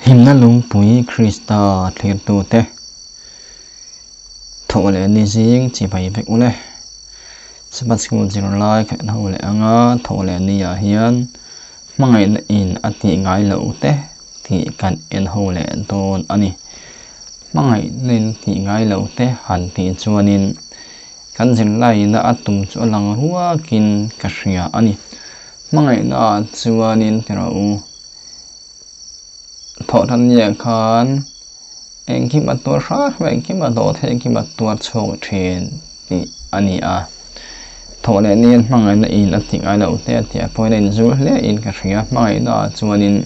Himna lungpui Krista thlirtute thawh leh ni zing chibai vek ule. Sabbath School zirlai khat ho leh anga thawh leh ni ah hian hmangaihna in a tih ngai loh te tih kan en ho leh dawn a ni. Hmangaihna in tih ngai loh te han tih chuanin kan zirlaina a tum chu a lang ruakin ka hria a ni. Hmangaihna ah chuanin ti rawh u. Thawhtanniah khan engkim a tuar hram hram a, engkim a dawh theih, engkim a tuar chhuak thin tih a ni a. Thawhlehnian hmangaihna in a tih ngai loh hle a tih a pawhin a inzul hle in ka hria. Hmangaihna ah chuanin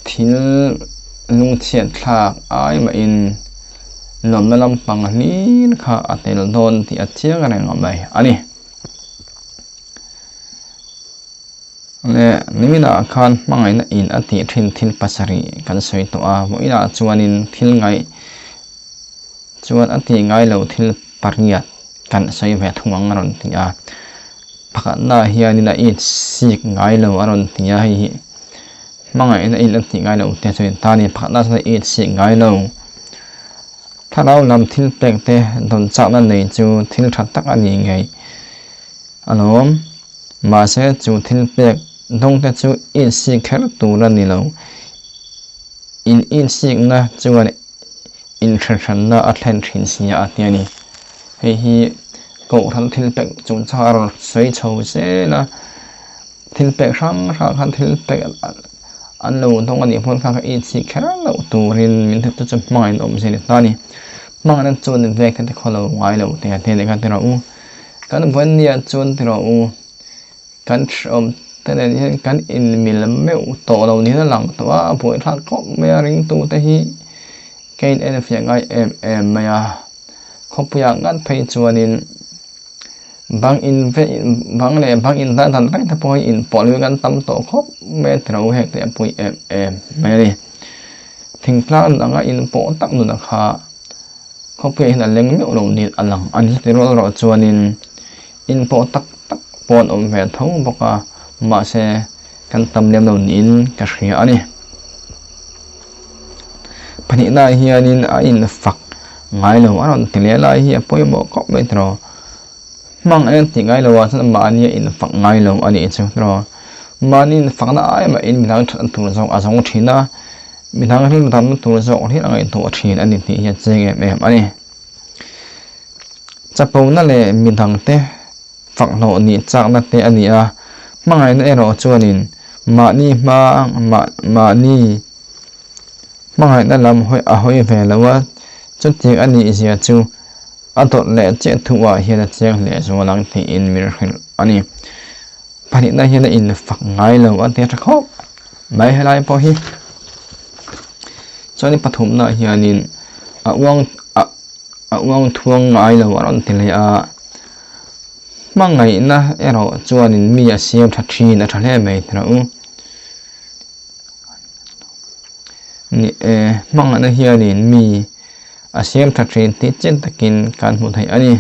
thil lungchhiat thlak ai mahin lawmna lampang hlir kha a tel dawn tih a chiang reng mai a ni. Leh niminah khan hmangaihna in a tih thin thil pasarih kan sawi tawh a, vawiinah chuanin thil ngaih chuan a tih ngai lo thil pariat kan sawi ve thung ang a rawn ti a. Pakhatna hianin a it sik ngai lo a rawn ti a, hei hi hmangaihna in a tih ngai loh te chu ta ni, pakhatna chuan a it sik ngai lo. Thlarau lam thil pek te dawn chakna nei chu thil tha tak a ni ngei alawm. Mahse, chu thil pek dawngte chu insik kher tur a ni lo. In insikna chuan inhrenhranna a thlen thin sia a ti a ni. Hei hi Kohhran thil pek chungchang a rawn sawi chho zel a, thil pek hrang hrang khan thil pek an lo dawng a nih hmun khan kha insik kher loh turin min hrilh chu chu hmangaihna awmzia a ni ta a ni. Hmangaihna chuan vek te khaw lo ngai lo te a ti a nih kha ti rawh u. Kan vawinia chuan ti rawh u, kan hreawm te nen hian kan inmil meuh tawh lo niin a lang tawh a, a buaithlak khawp mai a ringtute hi ka in enfiah ngai em em mai a, khawpuiah ngat phei chuanin bang in ve bang leh bang in dan dan reng te pawh hi inpawh lui kan tam tawh khawp mai a ti rawh u heng te a pui em em mai a ni. Thingtlang nun anga inpawh tak nuna kha. Khawpuiah hian a leng meuh lo niin a lang a ni. Chutih rual erawh chuanin in pawh tak tak pawh an awm ve tho bawk a, mahse kan tam lem lo niin ka hria a ni. Pahnihnaah hianin a infak ngai lo a rawn ti leh lai hi a pawimawh khawp mai tiraw. Hmang en tih ngai lo ah chuan mahni a infak ngai lo a nih chu tiraw. Mahni infakna ai mahin midang that tur zawk a zawng thin a, midang rilru damna tur zawk hlir a ngaihtuah thin a ni tih hi a chiang em em a ni. Chapona leh midangte fakhlawh nih chakna te a ni a, hmangaihna erawh chuanin mahni hma mahni hmangaihna lam hawi a hawi ve lo a, chutiang a nih zia chu A dawt leh chiah thuah hian a chiang hle zual ang tiin min hrilh a ni. Pahnihna hian a infak ngai lo a ti a tha khawp mai helai pawh hi. Chuan pathumna hianin a uang a a uang thuang ngai lo a rawn ti leh a. Hmangaihna erawh chuanin mi a siam tha thin a tha hle mai ti rawh u. Ni e, hmangaihna hianin mi a siam tha thin tih chian takin kan hmu thei a ni.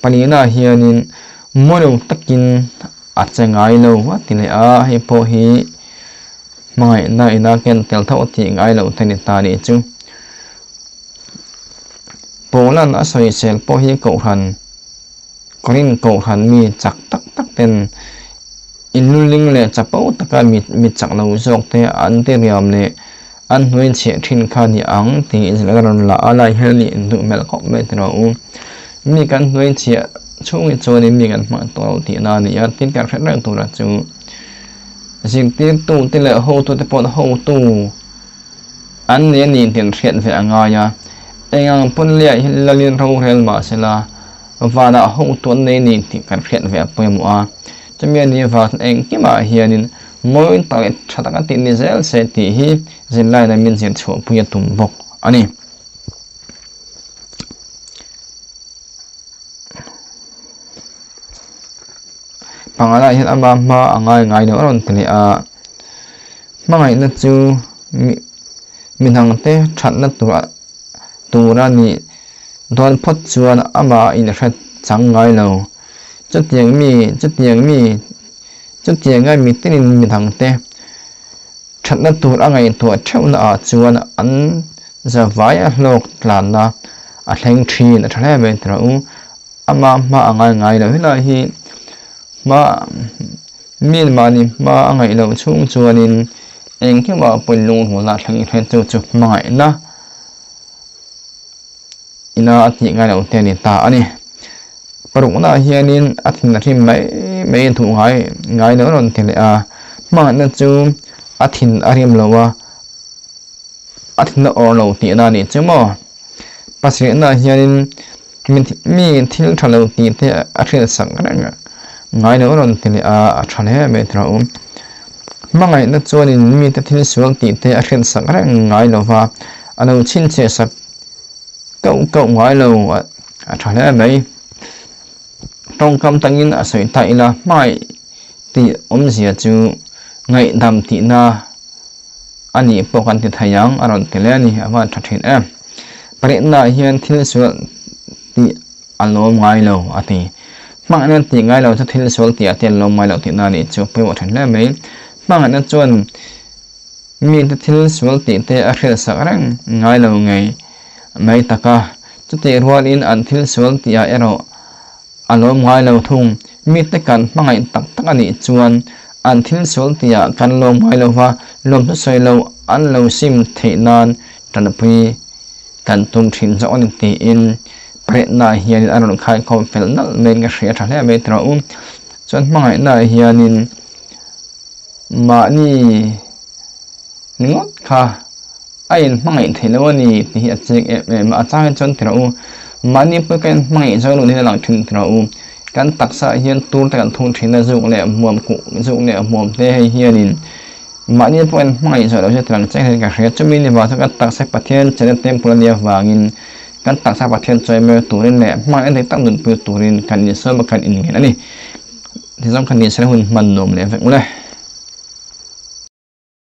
Pahnihnaah hianin mawilo takin a che ngai lo a ti leh a, hei pawh hi hmangaihna ina ken tel tho tih ngai loh te ni ta nih chu. Paula'n a sawisel pawh hi Kohhran Korin kohhran mi chak tak tak ten inluling leh chapo taka mi chak lo zawk te an ti riam leh an hnuai chhiah thin kha ni ang tiin zilh a rawn la a, lai hian i induh hmel khawp mai tiraw u. Mi kan hnuai chhiah chhung hi chuanin mi kan hmang tawh lo tihna a ni a, tin kan hret reng tura chu zirtirtu te leh hotu te pawh hotu an ni a ni tih an hriat ve a ngai a, engang pawn leiah hian lalin rorel mah sela vanah hotu an nei ni tih kan hriat ve a pawimawh a, chumi a nih vang chuan engkimah hianin mawi tak leh tha taka tih ni zel se tih hi zirlaina min zir chhuahpui a tum bawk a ni. Pangalai hian ama hma a ngai ngai lo a rawn ti leh a, hmangaihna chu mi dangte thatna tura nih dawn phawt chuan amah a inhre chang ngai lo. Chutiang mi chutiang mi. Chutianga mitinin midangte thatna tur a ngaihtuah theuhna ah chuan an zavai a hlawk tlanna a thleng thin a tha hle mai tawh u. Ama hma a ngai ngai lo helai hi hma mi mahni hma a ngaih loh chhung chuanin engkimah pawn lungrualna a thleng hlen chu chu hmangaihna ina a tih ngai loh te a ni ta a ni. Parukna ah hianin a thin a hrim mai mai a duh ngai ngai lo rawn ti leh a, hmangaihna chu a thin a rim lo a, a thin a awr lo tihna a nih chu maw? Pasarihna ah hianin mi thil tha lo tih te a hrilhsak reng ngai lo rawn ti leh a, a tha hle mai tawh a. Hmangaihna chuanin mite thil sual tih te a hrilhsak reng ngai lo va, a lo chhinchhiahsak Koh koh ngai lo a tha hle mai. Tawngkam tangin a sawi ta ila hmai tih awmzia chu ngaihdam tihna a nih pawh kan ti thei ang a rawn ti leh a ni, a van tha thin em. Pariatnaah hian thil sual tih a lawm ngai lo a ti. Hmangaihna tih ngai lo chu thil sual tih ah te an lawm ngai lo tihna a nih chu pawimawh thin hle mai. Hmangaihna chuan Mite thil sual tih te a hrilhsak reng ngai lo ngei mai tak a, chutih rualin an thil sual tihah erawh a lawm ngai lo thung. Mite kan hmangaih tak tak a nih chuan an thil sual tihah kan lawm ngai lo va, lawmthu sawi lo an lo sim theih nan tanpui kan tum thin zawk a ni tiin pariatnaah hianin a rawn khaikhawm fel nalh maiin ka hria tha hle mai tawh u. Chuan hmangaihnaah hianin Mahni ringawt kha a inhmangaih theih lo a ni tih hi a chik em em a, a chang hi chuan ti rawh u. Mahni pawh ka inhmangaih zo lo niin a lang thin ti rawh u. Kan taksa ah hian tur te kan thung thin a, zuk leh hmuam kuh zuk leh hmuam te hei hianin mahni pawh inhmangaih zawh loh hi a ti lang chiang hian ka hria. Chumi ni vang chuan kan taksa hi Pathian chenna temple a nih avangin kan taksa Pathian chawimawi turin leh hmangaihna dik tak nunpui turin kan insawi kan inngen a ni. Tizawng kha ni se hun hman nuam leh vek ule.